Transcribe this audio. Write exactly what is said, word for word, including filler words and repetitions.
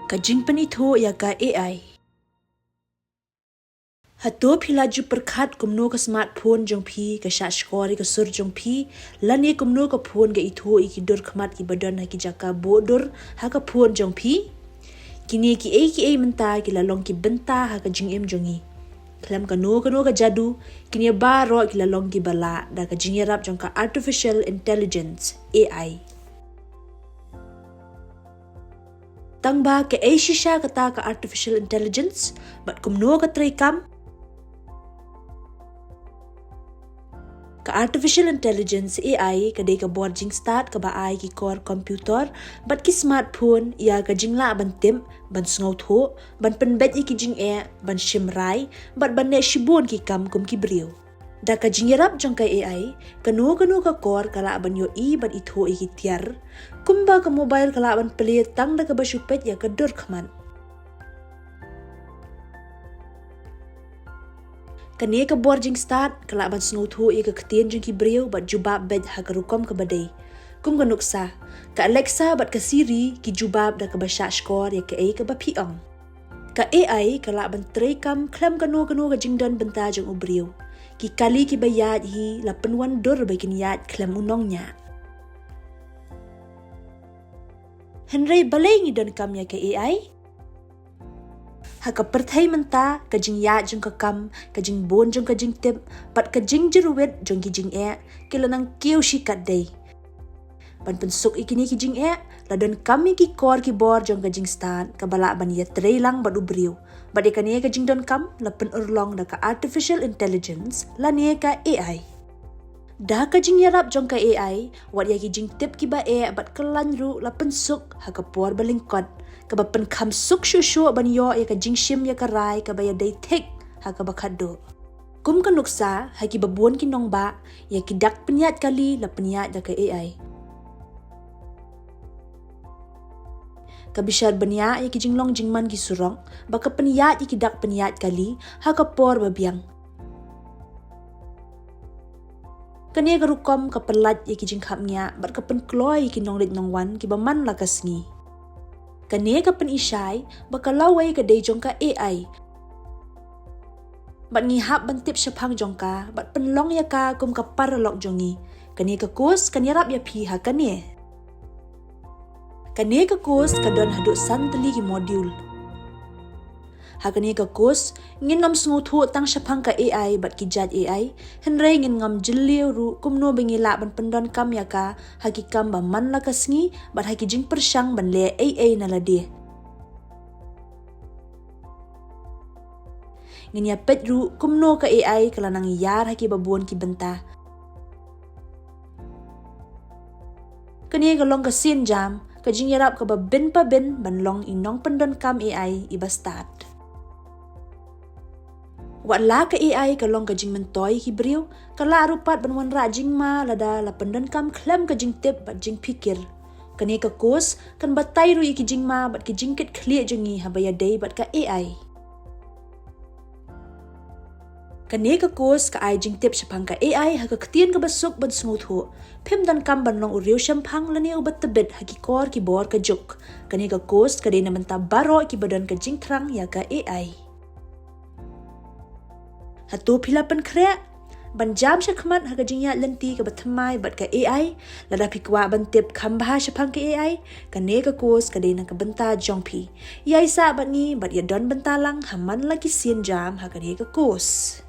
Ka jingpynithuh ïa ka A I. Hato phi la ju pyrkhat kumno ka smartphone jong phi ka shah shkor ïa ka sur jong phi, lane kumno ka phone ka ithuh ïa ki dur khmat kiba don ha ki jaka buh dur ha ka phone jong phi? Kine kiei kiei mynta ki la long ki bynta ha ka jingim jong ngi. Khlem kano kano ka jadu, kine baroh ki la long kiba lah da ka jingïarap jong ka artificial intelligence, A I. Tang ba kaei shisha kata ka artificial intelligence, bad kumno ka trei kam? Ka artificial intelligence, A I, ka dei ka bor jingstad kaba ai ki kor computer bad ki smartphone ïa ka jinglah ban tip, ban sngewthuh, ban pynbeit ïa ki jingeh, ban shim rai, bad ban leh shibun ki kam kum ki briew. Da ka jingïarap jong ka A I, kano kano ka kor ka lah ban ïohi bad ithuh ïa ki tiar, kumba ka mobile ka lah ban plie tang da kaba shu peit ïa ka dur khmat. Kane ka bor jingstad ka lah ban sngewthuh ïa ka ktien jong ki briew bad jubab beit ha ka rukom kaba dei. Kum ka nuksa, ka Alexa bad ka Siri ki jubab da kaba shah shkor ïa kaei kaba phi ong. Ka A I ka lah ban trei kam khlem kano kano ka jingdon bynta jong u briew. Ki kali kiba ïaid hi la pynwan dur ba kin ïaid khlem u nongñiah. Hynrei balei ngi donkam ïa ka A I? Ha ka pyrthei mynta, ka jingïaid jong ka kam, ka jingbun jong ka jingtip, bad ka jingjyrwit jong ki jingeh, ki la nang kiew shi katdei. Ban pynsuk ïa kine ki jingeh, la donkam ïa ki kor ki bor jong ka jingstad, kaba lah ban ïatrei lang bad u briew. Bad ïa kane ka jingdonkam, la pynurlong da ka artificial intelligence, lane ka A I. Da ka jingïarap jong ka A I, wat ïa ki jingtip kiba eh bad kyllain ruh la pynsuk ha ka por ba lyngkot, kaba pynkham suk shuh shuh ban ïoh ïa ka jingshim ïa ka rai kaba ïadei thik ha kaba khatduh. Kum ka nuksa, ha kiba bun ki nongbah, ïa ki dak pynïaid kali la pynïaid da ka A I. Ka bishar bniah ïa ki jinglong jingman ki surok, ba ka pynïaid ïa ki dak pynïaid kali, ha ka por ba biang. Kane ka rukom ka pynlait ïa ki jingkhapngiah, bad ka pynkloi ïa ki nongleit nongwan kiba man la ka sngi. Kane ka pynishai, ba ka lawei ka dei jong ka A I. Bad ngi hap ban tip shaphang jong ka, bad pynlong ïa ka kum ka paralok jong ngi. Kane ka course kan ïarap ïa phi ha kane. Kane ka course ka don haduh san tylli ki module. Ha kane ka course, ngin ym sngewthuh tang shaphang ka A I bad ki jait A I, hynrei ngin ngam jylliew ruh kumno ba ngi lah ban pyndonkam ïa ka, ha ki kam ba man la ka sngi, bad ha ki jingpyrshang ban leh ei ei na lade. Ngin ïa peit ruh kumno ka A I ka la nang ïar ha kiba bun ki bynta. Kane ka long ka sienjam, ka jingïarap kaba bun pa bun ban long i nongpyndonkam A I iba stad. Wat la ka A I ka long ka jingmyntoi ki briew, ka lah ruh pat ban wanrah jingma lada la pyndonkam khlem ka jingtip bad jingpikir. Kane ka course kan batai ruh ïa ki jingma bad ki jingkitkhlieh jong ngi haba ïadei bad ka A I. Kane ka course ka ai jingtip shaphang ka A I ha ka ktien kaba suk ban sngewthuh. Phim donkam ban long u riewshemphang lane uba tbit ha ki kor ki bor ka juk. Kane ka course ka dei na bynta baroh kiba don ka jingthrang ïa ka A I. Hato phi la pynkhreh ban jam shakhmat ha ka jingïaid lynti kaba thymmai bad ka A I? Lada phi kwah ban tip kham bha shaphang ka A I, kane ka course ka dei na ka bynta jong phi. Ïaisah bad ngi bad ïadon bynta lang ha man la ki sienjam ha kane ka course.